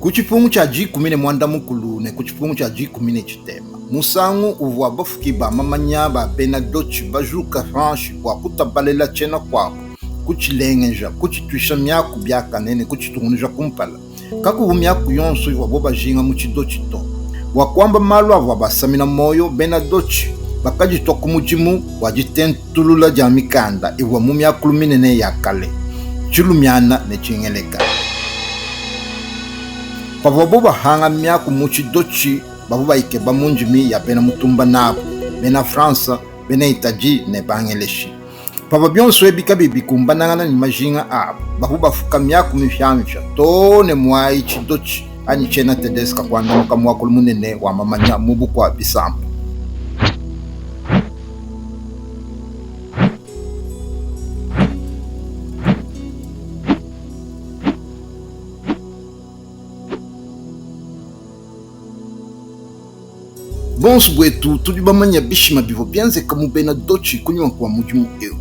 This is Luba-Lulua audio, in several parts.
Ku tshipungu tshia dikumi ne muanda mukulu ne ku tshipungu tshia dikumi ne tshitema, musangu uvua bafuki ba mamanya ba bena Dutch bajuka panshi bua kutabalela tshiena kuabu, kutshilengeja, kutshituisha miaku biakane ne kutshitungunuja kumpala, kakuvua miaku yonso ivuabu bajinga mu tshidotshi to. Bua kuamba malu avua abasamina muoyo, bena Dutch bakaditua ku mudimu wa ditentulula dia mikanda ivua mu miakulu minene ya kale, Tshilumiana ne Tshingeleka. Pavuabu bahanga miaku mu tshidotshi, bavua bayikeba mu ndimi ya bena mutumba nabu, bena France, bena Italie ne Bangeleshi. Pavua bionso ebi kabiyi bikumbanangana ne majinga abu, bavua bafuka miaku mipiamipia too ne muayi tshidotshi anyi tshiena Tedesca kuandamuka muakulu munene wa mamanya mu bukua bisamba. Bonso buetu tudi bamanye bishima bivua bienzeka mu bena Dutch kunyima kua mudimu eu.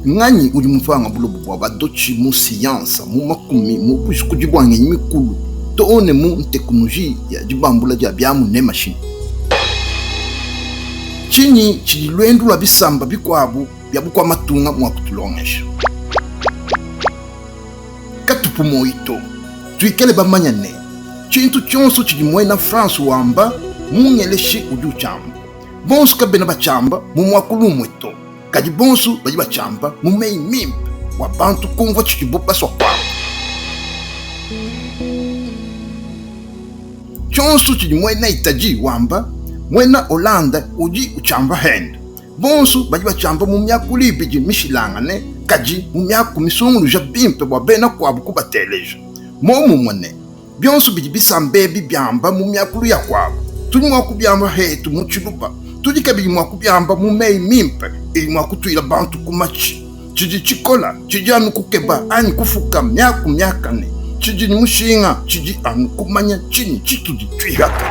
Nnganyi udi mupanga bulobo bua ba Dutch mu siyanse, mu makumi, mu bujikudi bua ngenyi mikulu, too ne mu nteknoloji ya dibambula dia biamu ne mashinyi? Ntshinyi tshidi luendu lua bisamba bikuabu bia bukua-matunga mua kutulongesha? Katupu muoyo to. Tuikale bamanye ne, tshintu tshionso tshidi muena France wamba, Mungeleshi udi utshiamba. Bonso kabena batshiamba mu muakulu umue to, kadi bonso badi batshiamba mu meyi mimpe bua bantu kumvua tshidibu basua kuamba. Tshionso tshidi muena Italie wamba, muena Hollande udi utshiamba pende. Bonso badi batshiamba mu miakulu ibidi mishilangane, kadi mu miaku misunguluja bimpe bua bena kuabu kubateleja. Muomumue ne bionso bidi bisamba ebi biamba mu miakulu ya kuabu, tudi mua kubiamba hetu mu tshiluba. Tudi kabidi mua kubiamba mu meyi mimpe idi mua kutuila bantu ku matshi. Tshidi tshikola tshidi anu kukeba anyi kufuka miaku miakane. Tshidi ne mushinga tshidi anu kumanya tshinyi tshitudi tuihata.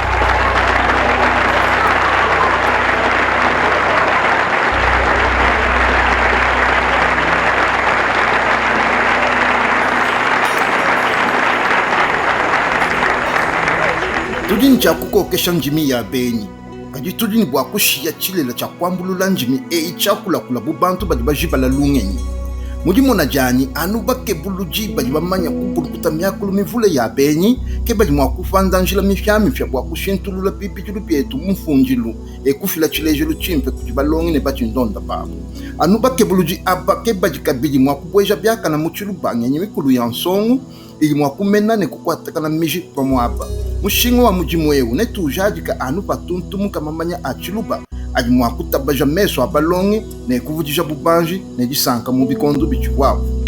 Tudi ne tshia kukokesha ndimi ya benyi. Kadi tudi ne bua kushiya tshilele tshia kuambulula ndimi eyi tshiakulakula bu bantu badi bajibala lungenyi. Mu dimona dianyi, anu bakebuludi badi bamanya kubulukuta miakulu mivule ya benyi ke badi mua kupanda njila mipiamipia bua kushintulula bibidilu bietu mu mfundilu e kufila tshilejilu tshimpe kudi balongi ne batshindonda babu. Anu bakebuludi aba ke badi kabidi mua kubueja biakane mu tshiluba ngenyi mikulu ya nsongo idi mua kumena ne kukuatakana miji pa muaba. Mushinga wa mudimu eu netuujadike anu patuntumuka mamanya a tshiluba adi mua kutabaja mesu a balongi ne kuvudija bubanji ne disanka mu bikondo bitshivuabu.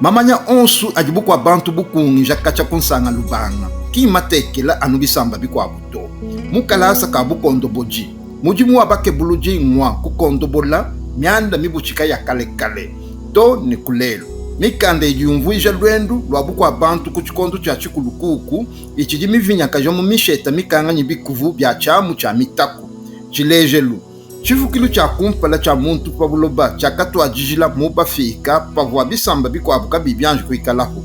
Mamanya onsu adi bukua-bantu bukungija katshia ku nsanga-lubanga ki mmatekela anu bisamba bikuabu to. Mu kalasa ka bukondobodi, mudimu wa bakebuludi ng'wa kukondobola mianda mibutshika ya kalekale too ne ku lelu. Mikanda idi yumvuija luendu lua bukua-bantu ku tshikondo tshia tshikulukuku itshidi mivinyakaja mu misheta mikanga ne bikuvu bia tshiamu tshia mitaku. Tshilejelu, tshifukilu tshia kumpala tshia muntu pa buloba tshiakatuadijila mu Bafika pavua bisamba bikuabu kabiyi bianji kuikalaku.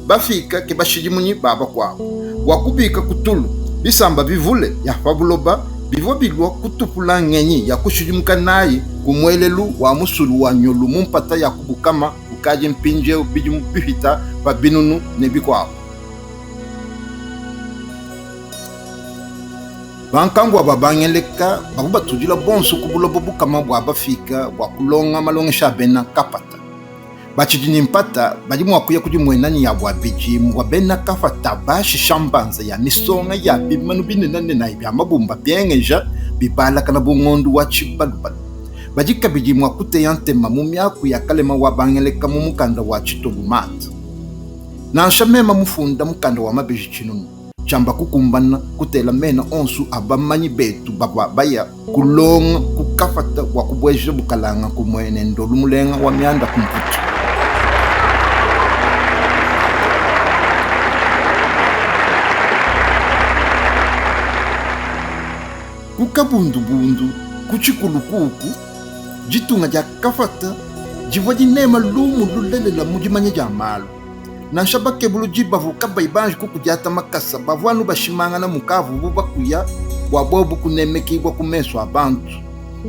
Bafika ke bashidimunyi ba bakuabu. Bua kubika ku tulu, bisamba bivule bia pa buloba bivua bilua kutupula ngenyi ya kushidimuka nayi ku muelelu wa musulu wa Nyolu mu mpata ya ku Bukama kukadi mpindieu bidimu bipita pa binunu ne bikuabu. Bankambua ba Bangeleka bavua batudila bonso ku buloba bukama bua bafika bua kulonga malongesha a bena Kapata. Batshidi ne mpata badi mua kuya kudimuena ne yabu abidi muvua bena Kafata bashisha mbanza ya misonga ya bimanu binenanenayi bia mabumba biengeja bibalakana bu ngondu wa tshibalubalu. Badi kabidi mua kuteya ntema mu miaku ya kalema wa bangeleka mu mukanda wa Tshitolumat. Nansha mema mufunda mukanda wa mabeji tshinunu, tshiamba kukumbana kutela mena onsu a bamanyi betu bavua baya kulonga ku Kafata bua kubueja bukalanga kumue ne ndolu mulenga wa mianda ku Mputu. Ku kabundubundu, ku tshikulukuku, ditunga dia Kafata divua dinema lumu lulelela mu dimanya dia malu. Nansha bakebuludi bavua kabayi banji kukudiata makasa bavua anu bashimangana mukavuabu bakuya bua bobu kunemekibua ku mesu a bantu.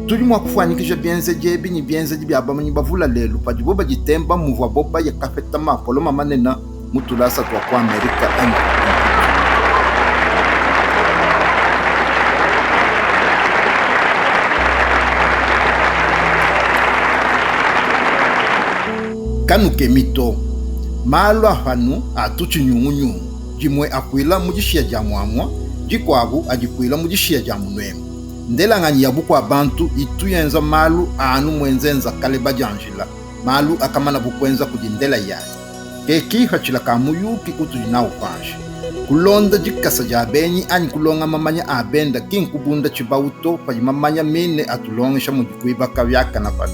Tudi mua kufuanyikija bienzedi ebi ne bienzedi bia bamanyi bavule lelu padibo baditemba muvuabo baya kapeta mapoloma manene mu tulasa tua ku Amerika anyi tua ku Mputu. Kanukemi to. Malu a panu atu tshinyungunyungu, dimue apuila mu dishiya dia muamua, dikuabu adipuila mu dishiya dia munuemu. Ndelanganyi ya bukua-bantu itu yenza malu a anu muenzenza kale badianjila, malu akamanabu kuenza kudi ndela yayi. Ke kipatshila ka muyuki utudi nawu panshi. Kulonda dikasa dia benyi anyi kulonga mamanya a benda ki nkubunda tshibawu to padi mamanya mine atulongesha mudi kuibaka biakana panu.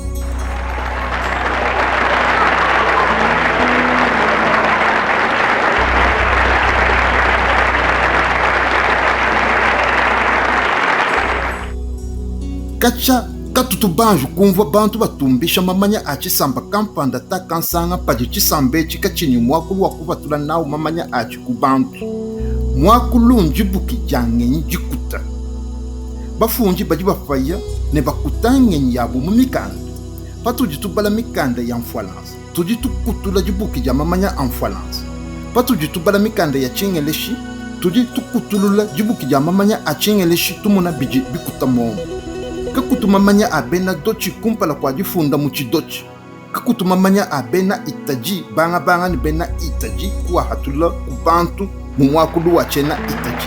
Katshia katutu banji kumvua bantu batumbisha mamanya a tshisamba kampanda ta kansanga padi tshisamba etshi katshiyi ne muakulu wa kupatula nawu mamanya atshi ku bantu. Muakulu ndibuki dia ngenyi dikuta. Bafundi badi bapaya ne bakuta ngenyi yabu mu mikanda. Patudi tubala mikanda ya Mfualansa, tudi tukutula dibuki dia mamanya a Mfualansa. Patudi tubala mikanda ya Tshingeleshi, tudi tukutulula dibuki dia mamanya a Tshingeleshi tumona bidi bikuta muomu. Kakutu mamanya a bena Dotshi kumpala kua difunda mu Tshidotshi. Kakutu mamanya a bena Itadi bangabanga ne bena Itadi kuahatula ku bantu mu muakulu wa tshiena Itadi.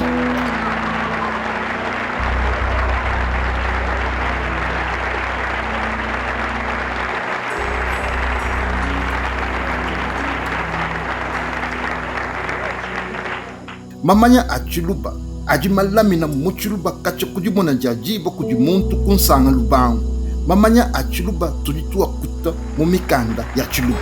Mamanya a tshiluba adi malamina mu tshiluba katshia ku dimona dia diba kudi muntu ku nsanga lubangu. Mamanya a tshiluba tudi tuakuta mu mikanda ya tshiluba.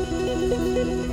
Thank you.